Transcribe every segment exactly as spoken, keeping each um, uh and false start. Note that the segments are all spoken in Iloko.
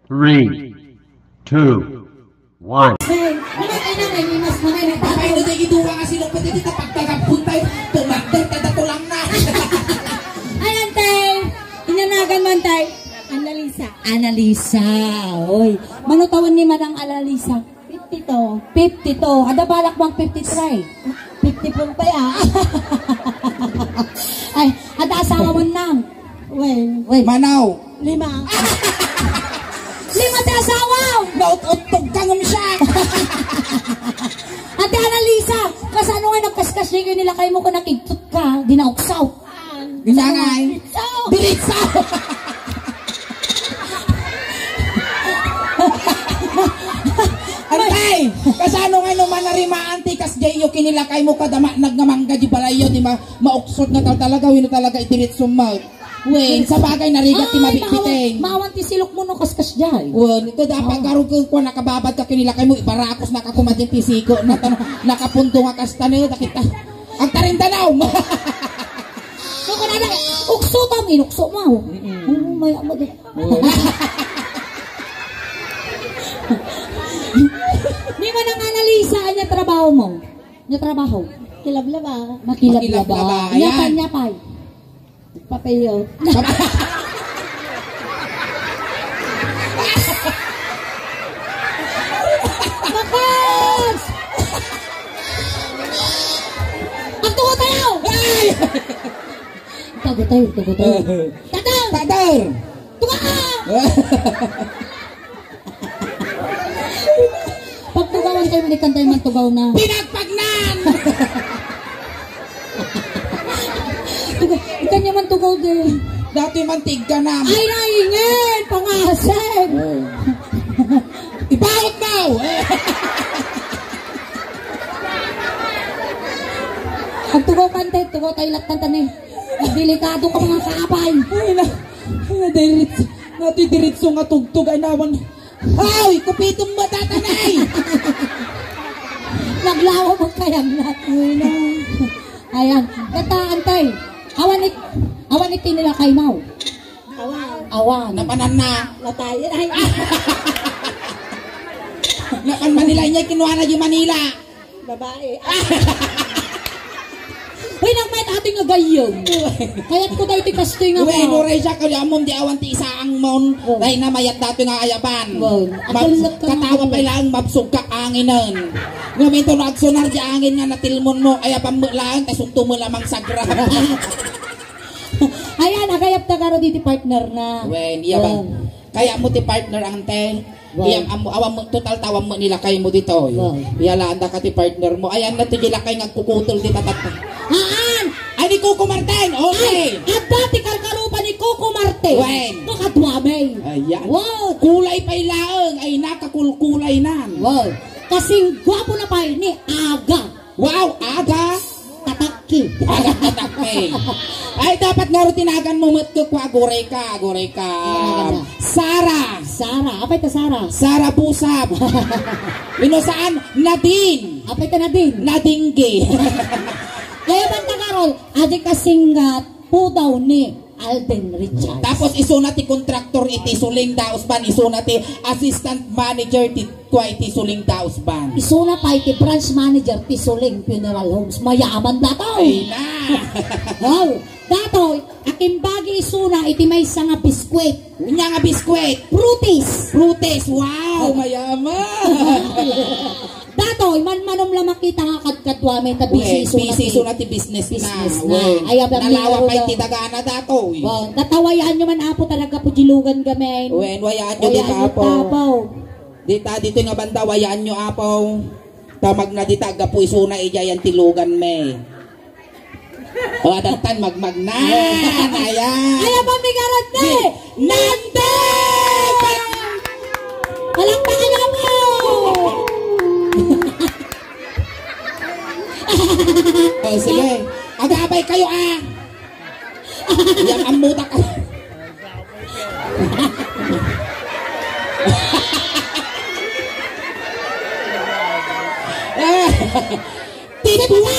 Three, two, one. Hey, ano ba kailangan? May mas na kayo. Apay no, dagi duwa nga sinupot iti tapagtagapon tayo. Tumakder, tata tulang na. Ay, antay. Inanagan mo, antay. Annalisa. Annalisa. Oy. Mano tawen ni Manang Annalisa? Fifty-two. Fifty-two. Ada balak mo ang fifty-three. Fifty-four pa ya. Ay, ada asawa mo nang? Well. Well. Manaw. Lima. Lima ti asawa! Naut-uttog ka ngem siya. Ate Annalisa, kasano nga nagkaskas di kayo nila kayo mo kung nakigtot ka, di nauksaw? Inangay. Diritso. Diritso. Antay, kasano nga no manarimaan ti kasjay yo kinilakay mo kada ma-, nagmamangga di balay yo, di ma-, mauksod nga tao talaga, wenno talaga idiritso mo. Wen, sa bagay, narigat ti mabitbiteng. Ay, maawan, maawan ti silok mo no kaskas jay. Wen, ito dapat garog ko, kuwan, nakababad ka kinilakay mo, ibarakos na ka kumadin ti siko, na, nakapundo nga kasta na yun, nakita. Agtarinda na, um. So, kung ano, ukso ta, minukso mo. Mm-mm. Oo, may, may, oo. Ni Manang Annalisa, anya trabaho mo? Anya trabaho? Kilablaba. Makilablaba. Makilablaba, ayan. Anya pay, anya pay? Papeyo. Bakas! Agtuo tayo! Ay! Tago tayo, tago tayo. Tatar! Tatar! Tuga! Pagtugawan tayo, manikan tayo man tugaw na. Pinagpagnan! Tugaw, ikan niya man tugaw din. Dati man tigganam. Ay, naingin! Pangasin! Oh. Ibaot mo! Pagtugaw kan tayo, tugaw tayo laktan tayo. Delikado ka, mga kaabay. Ay, na, na, diritso, na, diritso nga tugtog, ay, nawan. Hoy, kupitom mo, tatanay! Naglawa mo kayang na. Ay, na. Ayan. Kata, antay. Awan it-, awan iti nila kay Mau. Awan. Awan. Napanan na. Natayan. Ay. Napan Manila, niya kinuha na di Manila. Babae. Uy, nagmayat ating nga gayam. Kayat ko daw ti kastoy nga. Uy, mo. Nuray siya, kaya amon di awan ti isaang mon. Oh. Dahil na mayat dato nga ayaban. Well, mag-, katawa pa lang, mabsugkak anginen. Ngamin to, nagsunar di angin nga natilmon mo. Ayaban mo lang, tas unto mo lamang sagra. Ayan, agayap ta karo di ti partner na. Wen, iya ba? Oh. Kaya mo ti partner ang te. Wow. Iyang ammo, awan mo, total tawan mo nilakay mo dito. Wow. Iyalaan da ka ti partner mo. Ayan na ti lakay nga kukutul ti tatat. Haan! Ay, ni Coco Martin! Okay! Ay, adda ti karkarupa ni Coco Martin! Wen! Kakadwa, may! Ayan. Wow! Kulay pay laeng! Ay, nakakulkulay nan! Wow! Kasing gwapo na pay ni Aga! Wow, Aga! Tatakki. Aga Tatakki. Ay, dapat nga ro tinagan mo met ko, aguray ka, aguray ka. Tinagan na. Sara. Sara. Apay ta Sara? Sara Busab. Ino saan? Nadine. Apay ta Nadine? Nadingge. Kaya banta karol, adi kasinggat, pudaw ni Alden Richards. Tapos isuna ti kontraktor iti Suling Daos Band, isuna ti assistant manager ti kua iti Suling Daos Band. Isuna pay ti branch manager ti Suling Funeral Homes. Mayaman datoy. Ay na. Wow. Datoy, akimbagi isuna iti maysa nga biskwit. Unya nga biskwit. Frutis. Frutis. Wow, mayaman. Datoy, manmanom la makita nga kadkadua met ta busy. Wen, isuna busy ti, isuna ti business na. Business na. Wen. Ay, abang nalawa ni pay ti dagana datoy. Wen, tatawayaan nyo man, Apo, talaga po jilugan gamin. Wen, wayaan nyo dita, Apo. Dita, dito nga banda, wayaan nyo, Apo. Tamag na dita, gapu isuna, ija yan ti lugan me. O, adattan, magmagnan. Ayan. Ay, abang, may garante. Nandang! Palakpakan niyo po! O, sige. Agabay kayo, ah! Yang ambutak. Titwa!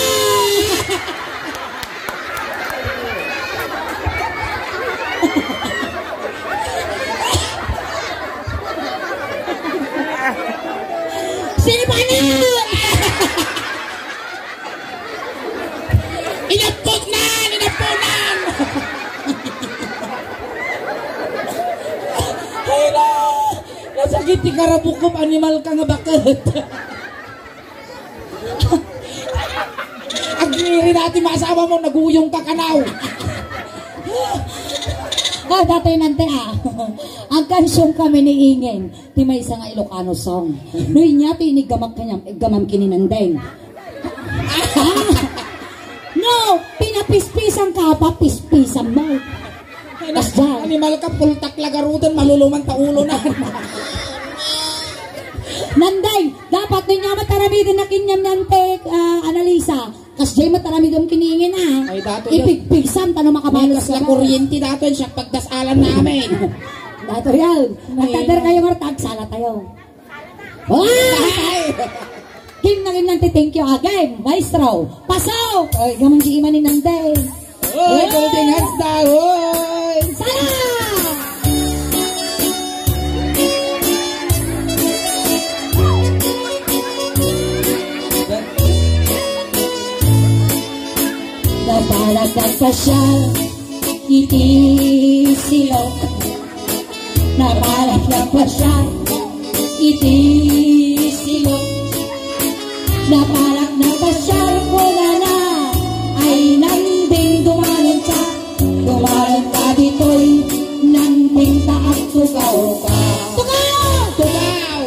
Inappotnan! Inappotnan! Ay na! Nasakit ti karabukko, animal ka nga baket. Agririt ti maasawa mo, naguyong ka kanaw. Ah, datoy nante, ah. Agkansion kami ni Ingen, ti maysa nga Ilocano song. No inya ti iniggamak kaniam, iggamam ken ni Nandeng. No, pinapispisan ka, papispisan mo. Ay, na-, Kasdiay. Animal ka, pultak la garuden, maluluman ta ulo na. Nandeng, dapat din niya mataramiden na kinyam nante, ah, Analisa. Kasdiay mataramidem ken ni Ingen, ah. Ay, dato yun. Ipigpigsan, tano makabalos. May kasla ka na. Kuryente dato yun, siya pagdasalan namin. Dato yan. Ay, Magtader na. Kayo, Marta, agsala tayo. Ay! Ay! Kim na rin lang ti thank you again, maestro. Pasok! Ay, gamang di iman ni Nande. Oy, golden hands daw, oy! Sala! Napalag nagpasyal iti silong. Napalag nagpasyal iti silong. Napalag nagpasyal kunana, ay Nanding dumanon ka, dumanon ka ditoy, Nanding ta agtugaw ka. Tugaw! Tugaw!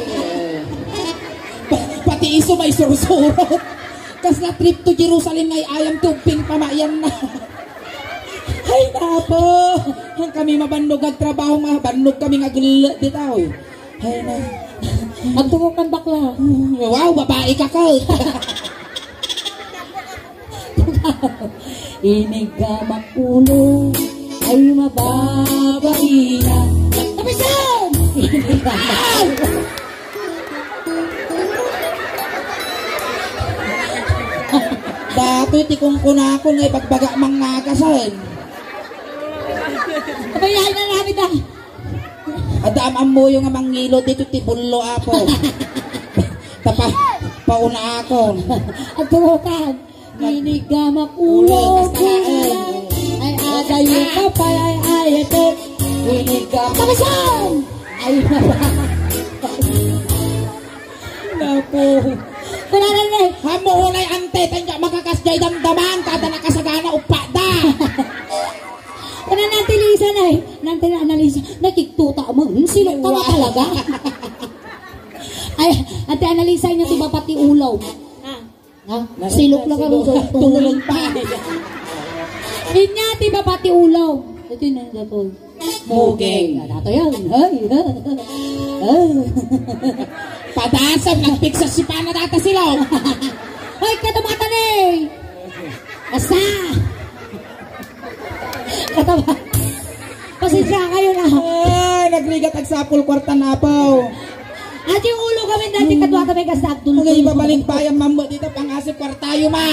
Pa-, pati isu may sursurot. Kasla trip to Jerusalem nga ay ayam ti ubbing pamayan na. Ay, napo! Ang kami mabannog agtrabaho, mabannog kami nga gullet dita, oy. Ay, na. Agtumokan bakla. Wow, babae ka, ka. Iniggamak ulo, ay mababaina. Tapisan! Datoy ti kunkunakon nga ibagbaga mangngagasen. Abayain na namin, ah. Adda am-ammoyo nga mangngilod dito ti bullo, apo. Tapa, pauna ako. Agtumokan. Iniggamak ulo, ulo, basta na, eh. Ay, adayo ka pa, ay, ay, ito. Iniggamak. Tapisan! Ay, napo. Kunanan, eh. Hamu, ulay, ante, tanya, makakasjay damdaman, kada nakasagana, upada. Kunanan, Ate Lisa, na, eh. Nante na, Analisa, nakiktuta mo. Hmm, silok ka nga talaga. Ay, Ate Analisa, inyo ti baba ti ulo. Ah. Ha? Silok na ka, Rosa. Tulog pa. Inya ti baba ti ulo. Ito yung nandito. Muging. Dato yan. Ay, ah. Padasam, nagpigsa si pana data silong. Ay, katamatan eh. Asa? Katawa. Pasensya kayo na. Ay, nagrigat agsapul kwarta na, apaw. Adi ulo kami dati, kadwa kami kasta agdulog. Ay, babalik pa yung mambo dito, pangasip kwartayo, ma.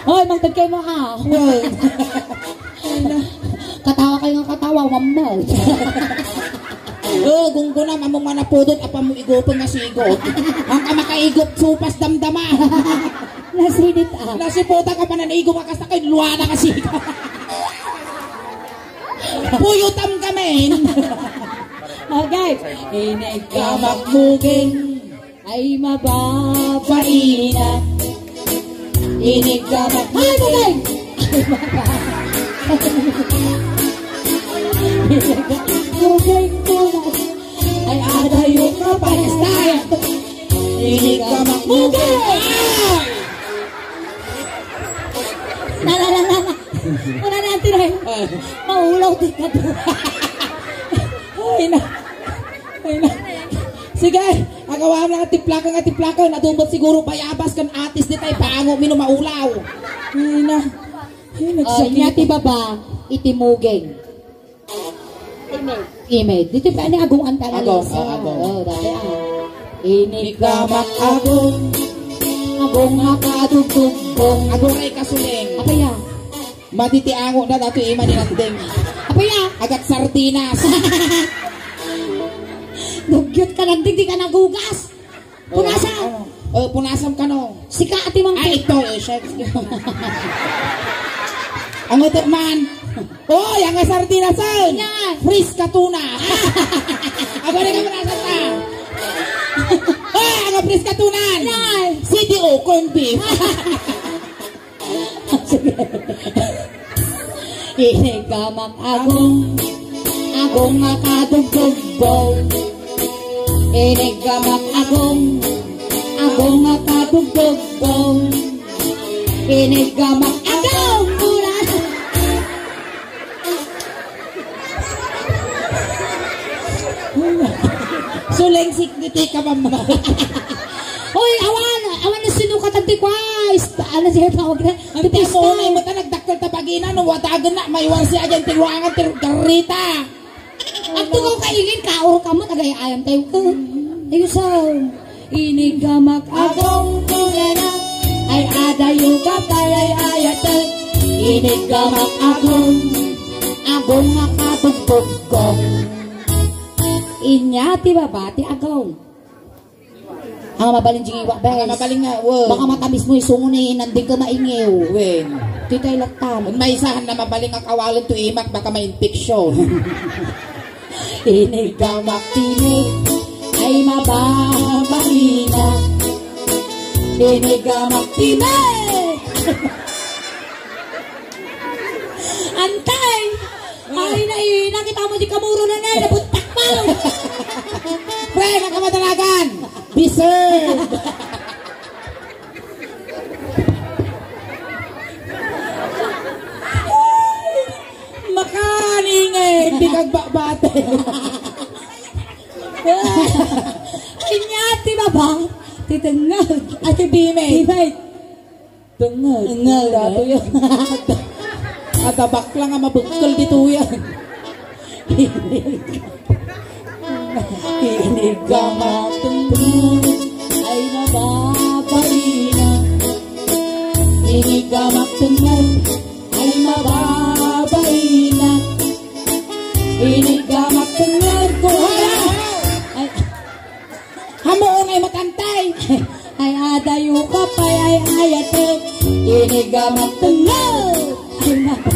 Hoy, magtagkay mo, ah. Ay. Katawa kayo nga katawa, mambo. Oh, gungguna, mamong manapudot, apa mo igupon nga sigot. Ang ka makaigop, supas damdama. Nasinit, ah. Nasiputa ka pa na naigo ka kasta kay luwana ka siga. Puyutam ka, men. Okay. Iniggamak muging. Ay, mababaina. Iniggamak muging. Ay, muging. Muging ko na. Ay, adayo ka pa style. Iniggamak muging. Nalala na. Wala na, Ate Ray. Ah. Maulaw ti kadua. Ay, na. Ay, na. Sige, agawa na nga tiplaka nga tiplaka. Nadumot siguro bayabas kan atis di tayo. Paango, mino maulaw. Ay, na. Ay, nagsakit. Inya ti baba, iti muging. Email. Dito pa ni Agong ang Agong, Analisa. Oh, Agong. Oh, dati, ah. Iniggamak Agong. Agong nga kadugdugbong. Agong ay kasuling. Apa ya? Maditi ango na dato ima ni Nandeng. Apa ya? Agat sardinas. Dugyot ka, Nandeng, di ka nagugas. Punasan! Oh, ano? O, punasam kano. Sika, ati man. Ay, ito, eh, siya. Ang utot man. Oy, ang sardinas, eh. Yan. Fresh ka tuna. Ako na ka punasam ka. Oy, ang fresh ka tuna. Yan. C D O, corned beef. Iniggamak agong, agong nga kadugdugbong. Iniggamak agong, agong nga kadugdugbong. Iniggamak agong mula. Sulengsik ni Tika Bamba. Hoy, awan, awan na sinukatan ti kwa. Ano siya tawag na? Ang Ti tiyan mo, pistol. Unay mo ta, nagdakkel ta bagina, no, watagen na, maiwan siya dyan, ti ruangan, ti garrita. Agtugaw ka ingin, kaurok ka mo, tagay ayam tayo ka. Ayun sa, iniggamak agong kunana, ay adayo ka pay ay ayat. Iniggamak agong, agong makabugbugbog. Inya ti baba ti agong. Ang mabalin jingiwa, bes. Ang mabalin nga, wo. Baka matamis mo isungo ni nanding ka maingiw. Wen. Titay laktan. Maysa, han na mabalin nga kawalen to imak, baka ma-infection. Iniggamak tinik, ay mababaina. Iniggamak tinik. Antay! Ay, na, eh, nakita mo di kamuro na na, nabuntak mo! Pre, nakamadalagan! Deserve! Makaning eh, di kagbabate. Inya ti babang, titengngeg. Ati bimay. Bimay. Tengngeg. Tengngeg, Dato eh. Yan. Atabak lang nga mabekkel dito yan. Iniggamak tengngeg, ay mababaina. Iniggamak tengngeg, ay mababaina. Iniggamak tengngeg, kuhara. Ay. Hamuon ay matantay. Ay adayo ka pay ay ayat. Iniggamak tengngeg. Ay, naku.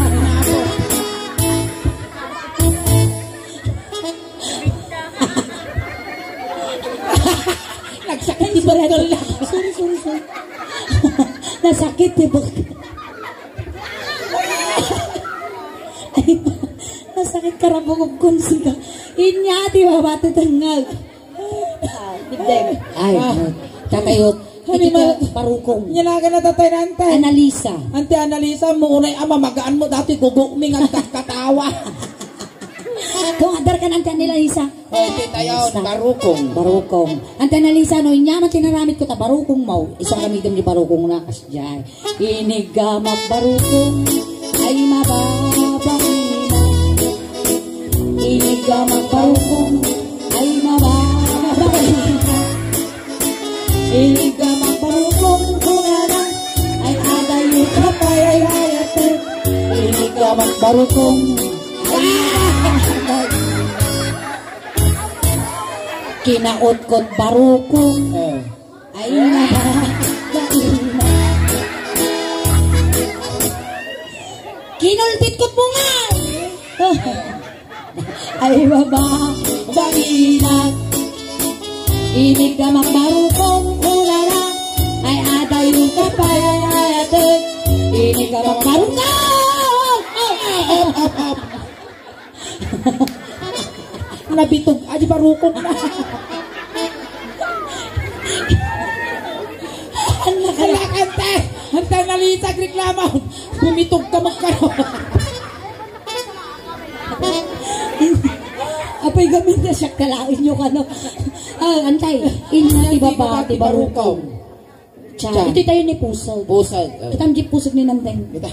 Nagsakit ti bekkel. Sorry, sorry, sorry. Nasakit ti bekkel. Ay, nasakit karabukog kun sika. Inya ti baba ti tengngeg. Ah, Dibdib. Ay, ah, tatayot. Iti barukong. Nya nagan na tatay na, ante. Analisa. Ante Analisa, mo unay a mamagaan mo dati guguk mi nga agkatkatawa. Kung adar ka na, ante Analisa. Ay, ti tayo, Analisa. Barukong. Barukong. Ante Analisa, no, inya man tinaramit ko ta barukong mo. Isang ramidem ni barukong na, kasjay. Iniggamak barukong ay mababaina. Iniggamak barukong ay mababaina. Iniggamak barukong kunana ay adayo ka pay ay ayat. Iniggamak barukong ay mababaina. Kinautkot barukong. Eh. Ay, mababaina. Kinulbit ko bunga. Ay, mababaina. Iniggamak barukong kunana. Ay, adayo ka pay ay ayat. Iniggamak barukong. Nabitog, adi barukong na. Ang nakala- Hala, ante! Ante, nalitag reklamo! Bumitog ka magkano. Apay, gamit na siya, kalain nyo ka, no? Ah, antay, inna ti baba ti barukong. Cha. Cha. Itoy tayo ni Pusog. Pusog, oh. Kitam di Pusog ni Nandeng. Kita.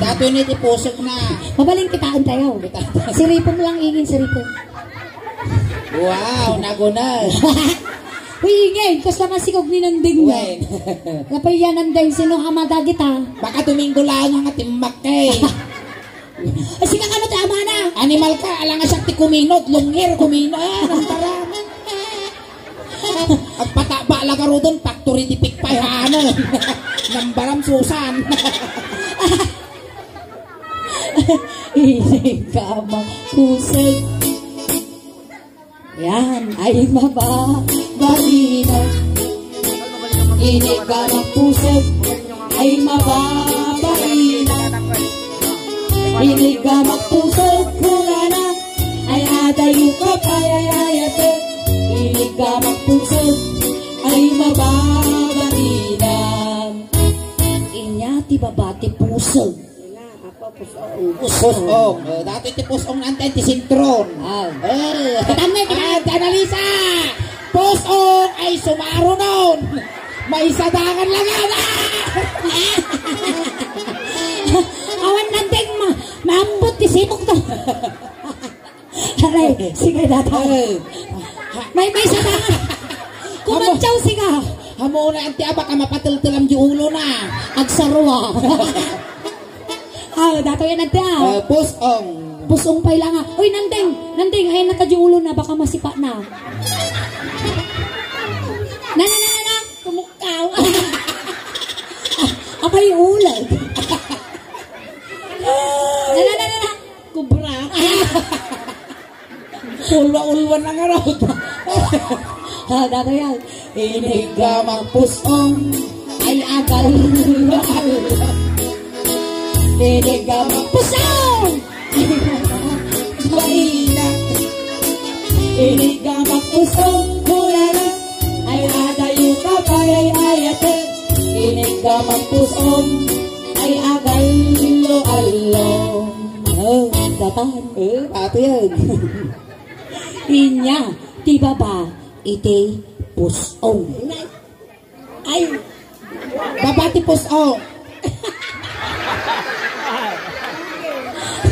Dato ni ti Pusog na. Mabalin kitaen tayo. Kita. Siripon lang, ingin siripon. Wow, naguna. Uy, ingin, kasta masikog ni Nandeng na. Wen. Napaya Nandeng, sino ama dagita? Baka Domingo lang nga timmak eh. Ay, sika kano ti amana? Animal ka, alang siya ti kuminot, lungir, kuminot. Ah, nang tara. Agpataba Talaga rudon, factory defect pay, ha, ano? Nambaram, Susan. Inigamak pusek. Yan, ay mababaina. Inigamak pusek, ay mababaina. Inigamak pusek, kulana. Ay adayo ka pay, ay ayate. Inigamak pusek, ay mababaina. Inya ti baba ti pusek. Pusong. Eh, datoy ti pusong nanten ti sentron. Ah. Eh. Kitam na, kitam. Ah, Janalisa! Pusong ay sumarunon. Maisadangan lang yan. Ah! Awan nanten ma-, maambot ti sipok to. Aray, sige, data. Eh. May, maisadangan. Kumantsaw, siga. Amo na, anti, abak a mapateltelam di ulo na. Agsarua. Ah, datoy yan, adda. Eh, pusong. Pusong pay lang, ah. Uy, nandeng, nandeng, ayan na ka di ulo na, baka masipa na. Na, na, na, na, na. Tumukkaw. Ah, apay ulag. Na, na, na, na, na. Kubra. Ulwa-ulwa na nga raw. Ah, datoy yan. Inigamak pusong. Ay, agal. Inigamak pusong. Baina. Inigamak pusong. Kulala. Ay, adayo ka pay, ay ayate. Inigamak pusong. Ay, agallo-allo. Oh, dapat. Eh, ato yan. Inya, ti baba, iti pusong. Ay. Baba ti pusong.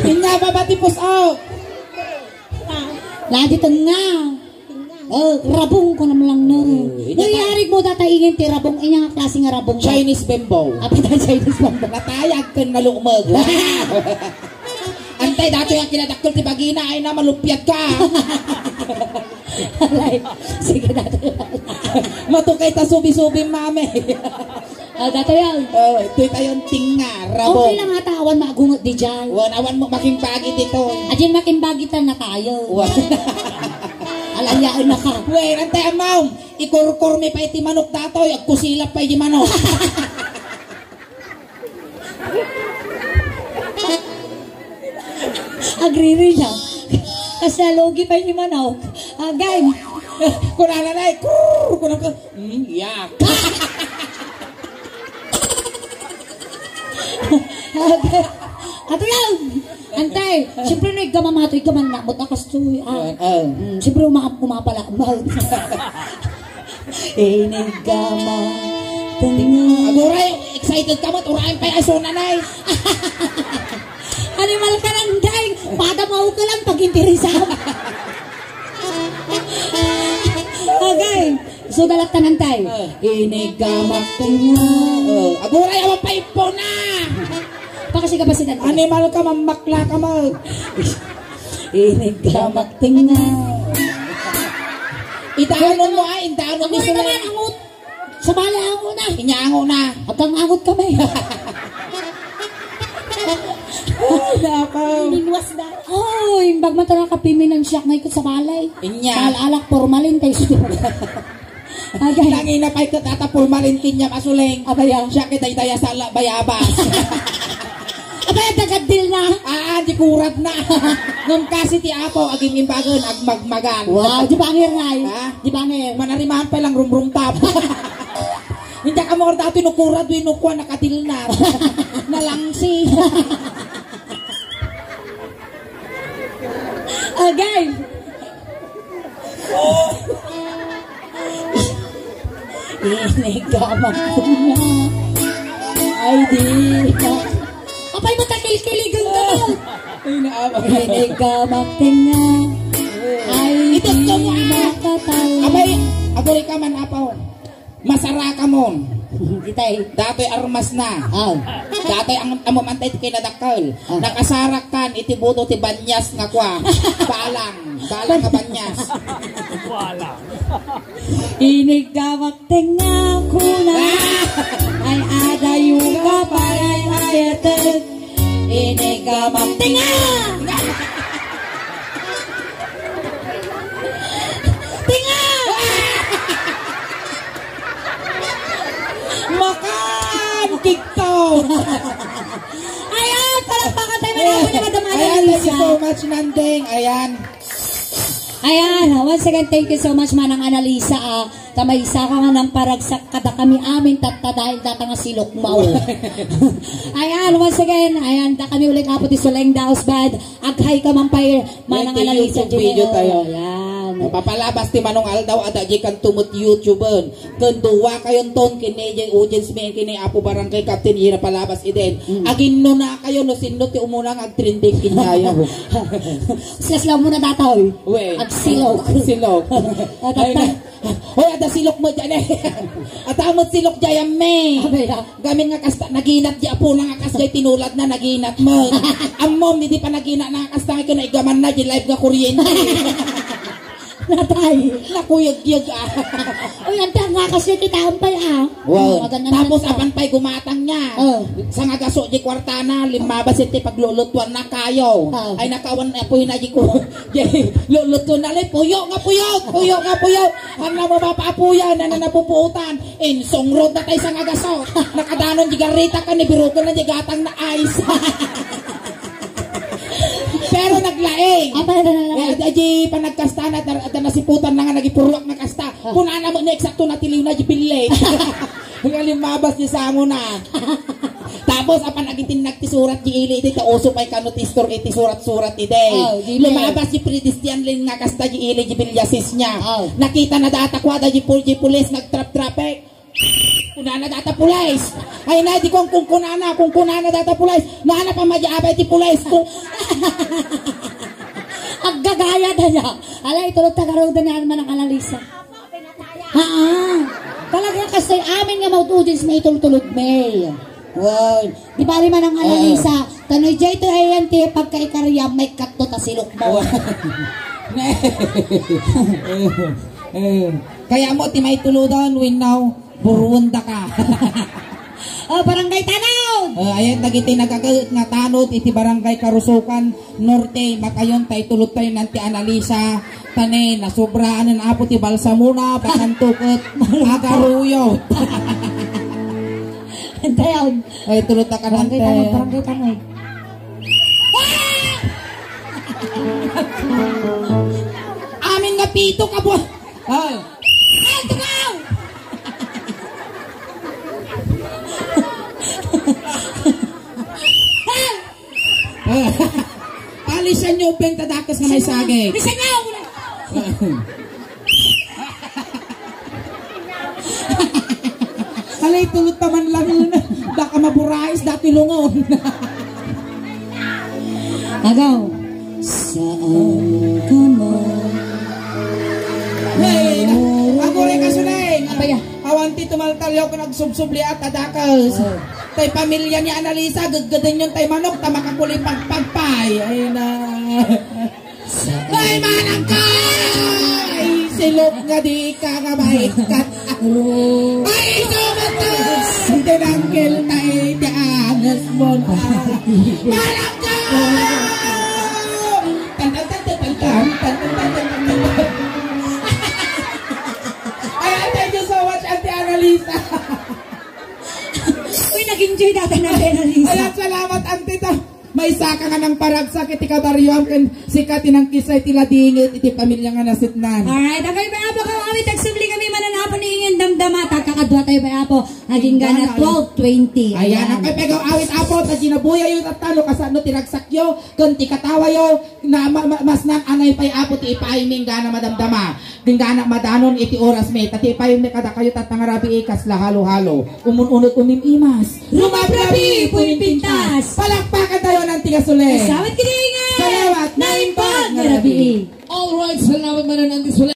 Inya, baba ti pusong. Lagi tengnga. Oh, rabong ko naman lang nun. Eh, Uy, inya ta- yarig mo data ingin ti rabong. Inya nga klase nga rabong. Chinese bamboo. Apay ta Chinese bamboo. Natayag ken nalukmeg. Antay, datoy ang kinadakkel ti bagina, ay na, maluppiat ka. Alay, sige, datoy. Matukay ta subi-subi, mami. Ah, datoy yan. Oh, itoy tayo ang tinga, rabong. Okay lang ata, awan magungot di dyan. Wan, awan mo makimbagi dito. Adyan makimbagi ta na tayo. Wan. Alayain na ka. Wen, antay, amaw. Ikurkur mi pa iti manok datoy, agkusilap pa iti manok. Agriri na. Kasi alogi pa yung manok. Agay. Kunana na, eh, kurr, kunana ka. Hmm, yak. Agay. Ato yan. Antay, siyempre no, igama mato, igama na, buta kastoy, ah. Ah, ah. Mm, siyempre, uma-, umapala, umapala. Inigama. Aguray, excited ka mo, turayan pa yung asuna na eh. Animal ka lang, day. Pada mo ka lang pag-interesam. Okay. So, dalat tanan, tay. Ah. Inigama tengnga. Oh, aguray, awan pa yung puna. Pakasiga pa sila. Animal ka, mamakla ka mo. Inigama tengnga. Idaanon mo, ay, idaanon mo Aguray sila. Naman, angot. Sabali, angot na. Inya, angot na. At ang angot kami. Ay, nakaw. Minwas na. Oh, imbag man talaga piminan siya, may ikot sa balay. Inya. Alak, formalin, tayo siya. Agay. Nangina pa ito, tata, formalin, tinya, masuling. Abaya. Siya kita itaya sa la-, bayabas. Abaya, dagadil na. Ah, di kurat na. Ngem kasi ti Apo, agim-imbagen, agmagmagan. Wow, di bangir nga, eh. Ha? Di bangir. Manarimahan pa lang rumrumtap. Hindi ka mo dati nukurad, winukuan, nakadil na. Nalangsi. Agay. Inigamak ko na. Ay, di na. Apay mo takilkiligan ka daw? Ay, naabang. Inigamak ko na. Ay, Ito, di ito mo, ah. Nakatawa. Abay, aguray ka man, apaw. Masara ka mon. Itay. Datoy armas na. Aw. Datoy ang amom antay ti kinadakkel. Ah. Nakasarakkan iti buto ti banyas nga kua. Balang. Balang nga banyas. Iniggamak tenga kuna. Ah! Ay adayo ka pay ay ayatek. Iniggamak tenga. Tenga! Makan! Kigto! Ayan! Palakpakan tayo, manapon ni Madam Ayan, thank you Annalisa. So much, Nandeng. Ayan. Ayan, once again, thank you so much, Manang Annalisa, ah. Ta maysa ka nga nangparagsak kadakami amin, tatta dahil data nga silok mao. Ayan, once again, ayan, dakami ulit, Apo, ti Suleng Daos Band. Ag-hi ka man pay, Manang Annalisa, YouTube video tayo. Ayan. Mapapalabas ti Manong Aldaw, adda di kan tumut YouTuben. Ken dua kayon ton, kini di audience mi, kini Apo Barangay Captain, ira palabas iden. Mm. Aginno na kayo, no, sinno ti umuna nga agtrending kinyayo. Sasla mo na datoy. We. Agsilok. Silok. Ay, na. Hoy, adda silok mo dyan eh. Adda mo silok dyan, me. Abay, ah. Gamin nga kasta, naginat di apona nga kasta, tinulad na, naginat mo. Ammom, di pa naginat na kasta, nga kinaigaman na, di live nga kuryente. Natay. Nakuyagyag, ah. Uy, anta nga kasi kita ampay, ah. Wow. Maganda. Tapos, naman apan pa'y gumatang niya. Oh. Sa nga gaso, di kwartana, limabas iti paglulutuan na kayo. Oh. Ay, nakawan, apoy na, di ko, di, lulutuan na, li, puyo nga puyo, puyo nga puyo. Ang namamapaapuyan, na napupuutan. Insong road na tayo sa nga gaso. Nakadanon di garita ka ni Birugan na di gatang na ice. Pero naglaing. Apa na lang? Eh, adi, adi, panagkasta na, adi, nasiputan na nga, nagipurwak na kasta. Ah. Kunana mo na eksakto na tiliw na di pille. Nga limabas di sango na. Tapos, apan agitin nagtisurat di ili, di ta uso pa'y kano ti istor-, iti surat-surat, ide. Oh, di na. Lumabas di Kristian Lin nga kasta di ili, di bilyasis niya. Oh. Nakita na data kwada di pul-, di pulis, nagtrap-traffic. Kunana data pulis. Ay na, di kong kung kunana, kung kunana data pulis. Nana pa madiabay ti pulis. Kung aggagayat na niya. Alay, tulog ta garuda ni Alma ng Analisa. Haa. Talaga kasi amin nga mag-audience na itultulod, May. Wow. Di bali man ang Analisa. Tanoy, jay to ayan ti pagkaikaryam, may katto ta silok mo. Eh, kaya mo, ti may tuludon, winnaw. Buruon da ka. Oh, Barangay Tanod! Oh, ayan, dagiti nagagaet nga tanod iti Barangay Karusukan Norte, makayon tay tulod tayo nanti Analisa, tane, nasobraan Apo ti balsamona, bakanto ket agaruyot. Entayon. Ay, tulod ta ka Barangay nante. Tanod, Barangay Tanod. Amin nga pito ka buwan. Ay. Ay, tumaw! Palisan nyo, Beng, tadakas nga may saging. Palisan nyo! Alay, tulot taman lang yun. Baka maburais, dati lungon. Agaw. Saan ka man? Hey, aguray ka, Suleng. Apaya. Awan ti tumaltalyaw ka nagsubsubliat a dakas. Oh. Tay pamilya ni Analisa, gaggadan yun tay manok, ta makakuli pagpagpay. Ay na. Ay, manang ka! Ay, silog nga di ka nga maikat. Ay, iso mo to! Tinanggil na iti angas mo na. Manang ka! Tan, tan, tan, tan, tan, tan. Ayan, thank you so much, Auntie Annalisa. Uy, nag-enjoy data na, Auntie Annalisa. Ayan, salamat, Auntie, to. Maysa ka nga nangparagsak iti kabarioam ken sika ti nangkisa iti ladingit iti pamilya nga nasitnan. Alright, dagitoy pay, Apo, nga awit, agsubli kami mananapo ni Ingen Damdama, ta kakadua tayo pay, Apo, aging gana twelve twenty. Ayan, ayan. Ang kay pegaw awit, Apo, ta ginabuyayo tatta, no kasano ti ragsakyo, ken ti katawayo, na ma-, ma-, masnan anay pay, Apo, ti ipaaymi inggana madamdama. Dinggana madanon iti oras mi, ta ti paymi kadakayo tatta nga rabii kasla halo-halo. Umun-unot umim-imas. Rumabrabii, pumimpintas. Palakpakan tayo ng tigasuli. Salamat, kiningan. Salamat, naimbag nga rabii. All right, salamat manen, Auntie Sule.